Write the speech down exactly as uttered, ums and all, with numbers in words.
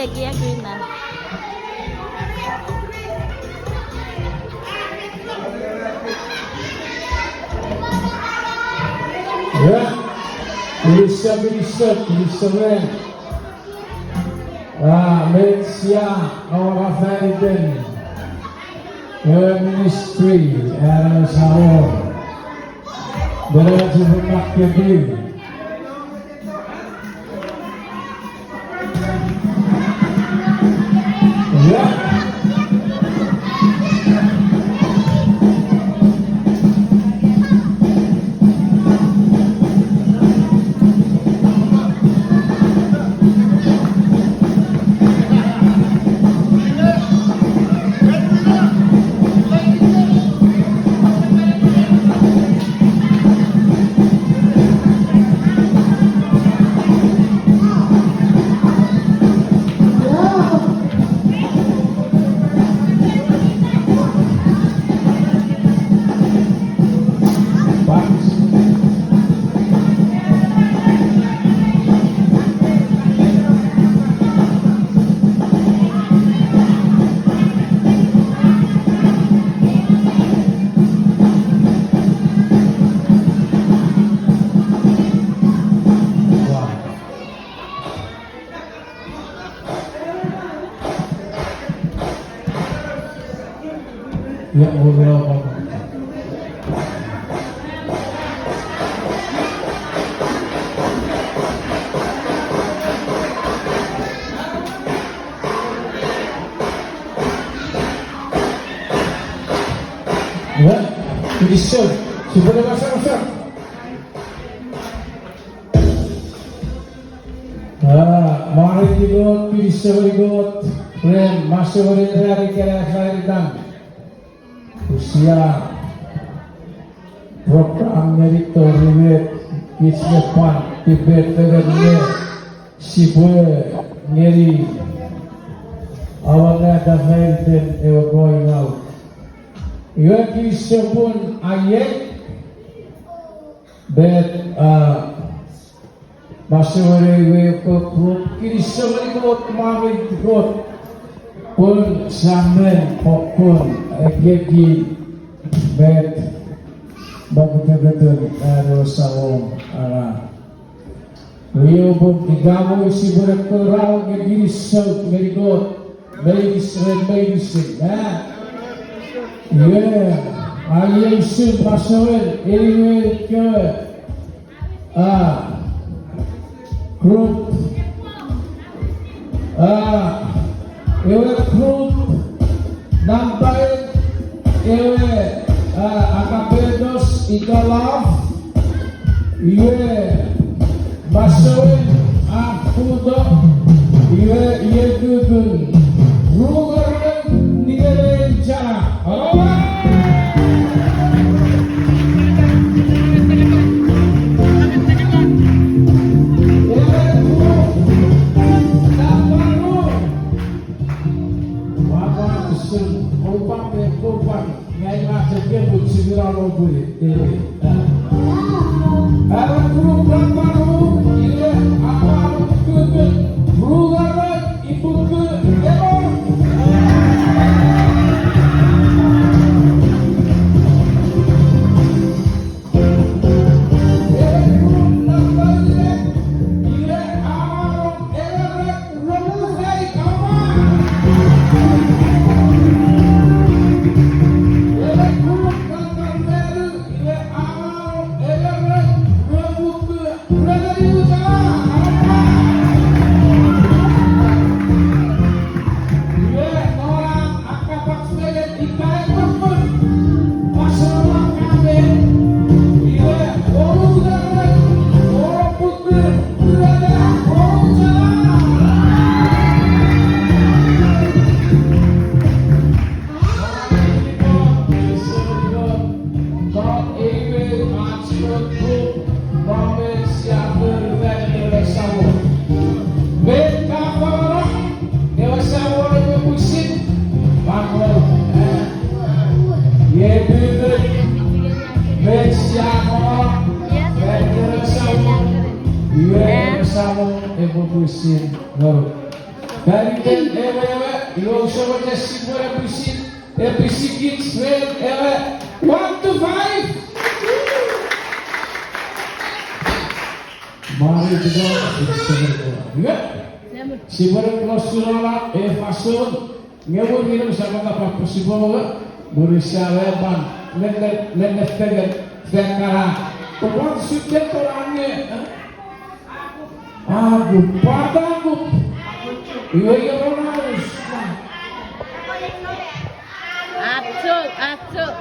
Ekiek ina. Ia, kinisou, kinisou, kinisou ren. A, met sia awora faniten ewe ministry, a, Samon. Bera chupun makketin. Ia, mo mira mo. Ia, kinisou, sipwene masamasan. A, mwareiti Kot, kinisou ngeni Kot ren masouen ran ikenai fan itan. Usia program ngeni tori met kich me pwan tipet fengen me sipwe ngeni awangata fan iten ewe koinau. Iwe kinisou pun aiei met, a, masouen ewe group, kinisou ngeni Kot, mwareiti Kot pun sia men fokkun ekieki met mokutukutun an ewe Samon angang. Iwe pun ika mo sipwene kora nge kinisou ngeni Kot meinisin, meinisin, a? Iwe, aiei usun masouen ewe kewe, a, group, a, ewe group nampa ewe, a, Agapetos ika Love. Iwe masouen a futo, iwe iei kukun, Rugerung Niwinin Chana. Alright. Ewe group nampa ru. Papa, sun, opa, pe, opa. Ngai ma chok keput sipira lopwe, e, e. Ara kuru papa ru, iwe, apa ru, kukun, ru gara, ipuku, emo. Iwe ewe Samon epwe pwisin ngonuk. Faniten ewe, ewe, iwe usun chok sipwe episi, episikich ren ewe, one to five. Mari tiko, iwe. Sipwe ne close to nona, e fason. Nge mwirin sa pata papa sipwe mongo, mwirin sa wepan, nenne, nenne fengen, fengara. Kopwan suten to ange, eh? Aku, pwata aku. Iwe iwe rona us. Acho, acho.